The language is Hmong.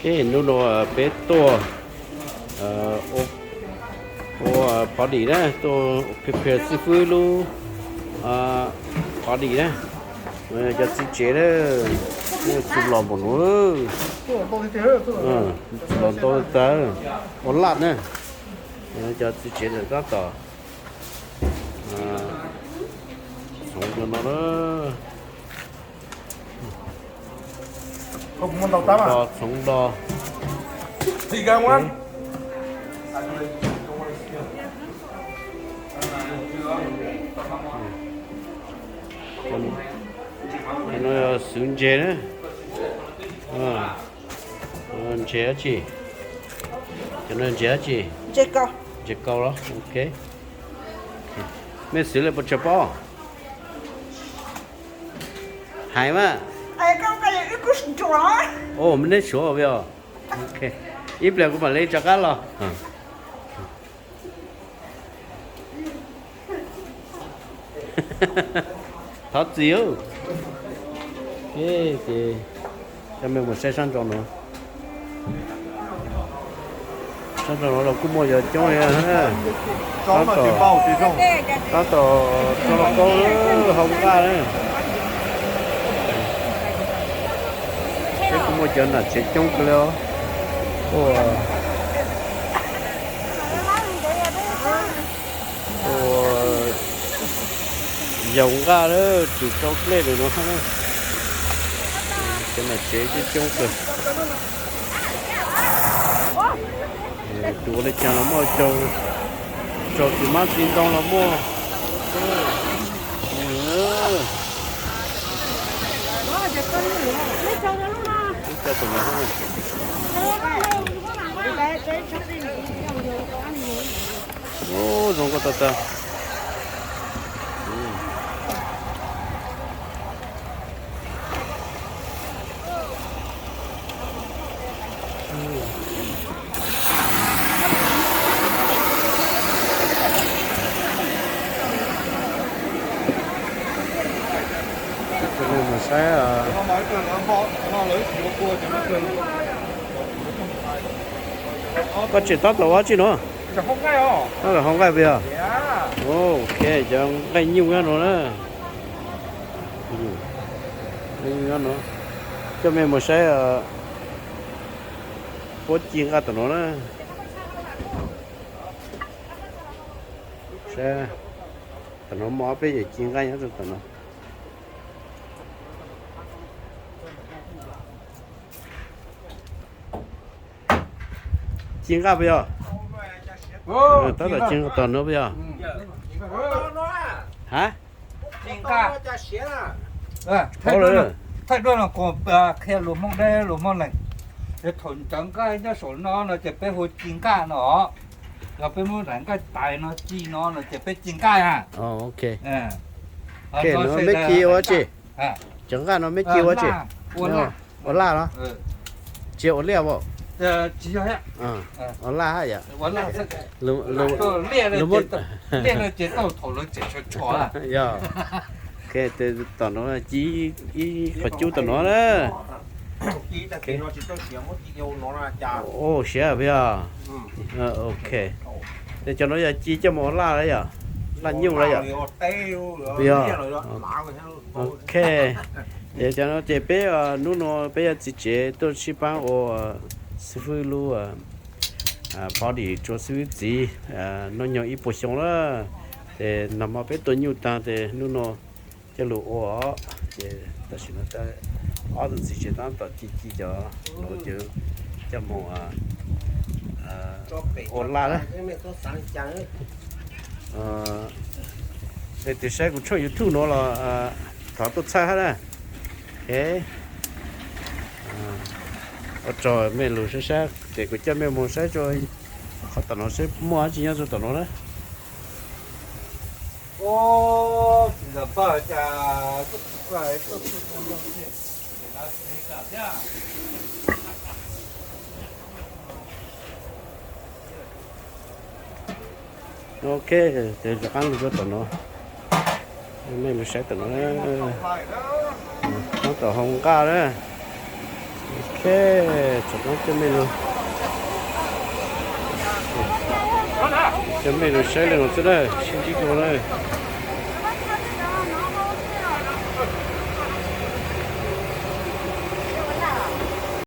Hnub no peb tuaj ua party na, tuaj prepare xib fwb lub party na. Cov txiv tsev na, txus los npaum no, txus los ntau tas, ua laj na. Cov txiv tsev ntawm tab tom txhoov no na. Txhoov do, txhoov do. Cov no yog xwv ntses na. Ntses dab tsi? Cov no ntses dab tsi? Ntses kaus los? Ok. Mej xwv le puas tsawg pob? Hais mas. Mej neb suav os. Ok. Ib pliag kuv mam li rov qab los. Thov txim. Ces coj mej mus saib sab nraud no. Sab nraud no los kuj muaj cov coob li. Tab tom, tab tom tso qaub hau nqaj na. Peb kuj muaj cov nam tsev coob kawg li os. Ua, ua yaus nqaj lawm, tsis tau dlej li no. Cov nam tsev coob coob kawg. Tus ua li cas los muaj, tso tus mab txiv ntoo los muaj. Zoo nkauj tag tag. Coj nej mus saib. Koj tseem tab tom ua dab tsi no? Tab tom hau nqaij puas yog? Ok, cov nqaij nyuj nyob no na. Nqaij nyuj nyob no. Coj mej mus saib puab ci nqaj tom no na. Saib, tom no muaj ob peb yawm ci nqaij nyob rau tom no. Ci nqaj puas yog? Tab tom ci nqaj tom no puas yog? Ha? Thaij duab no kuv qhia lus Hmoob deb lus Hmoob lees. Thaum ntawd nqaij nyob saum no no ces peb hu ci nqaj no. Yog peb muab daim nqaij tais no ci no no ces peb ci nqaj na. Meb ci ua tsi? Cov nqaj no meb ci ua tsi? Ua laj los? Tsis ua liaj as? Ua laj hab yom. Yog, tom no ci ib qhov cub tom no na. Siav puas yog? Ok. Ces cov no yog ci coj mus ua laj los yom? Laj nyuj los yom? Puas yog? Ok. Ces cov no ces peb hnub no peb yog txiv tsev tuaj sib pab ua xib fwb lub party rua xib fwb txiv hnub nyoog ib puas xyoo na. Ces nag hmo peb tua nyuj tag ces hnub no coj lug ua. Ces tam sim no ob tug txiv tsev tab tom ci ci cov no ces coj mus ua laj na. Leej twg saib kuv channel YouTube no los thov tuaj txhawb hab na. Ua tsaug mej lug saib sab ces kuv coj mej mus saib rua qhov tom no seb muaj dab tsi nyob rua tom no na. Ok, ces rov qab lug rua tom no. Mej lug saib tom no. Tab tom hau nqaj na. Ok. Tsom cov mej lug, cov mej lug saib le no xwb na, sib ntsib dua na.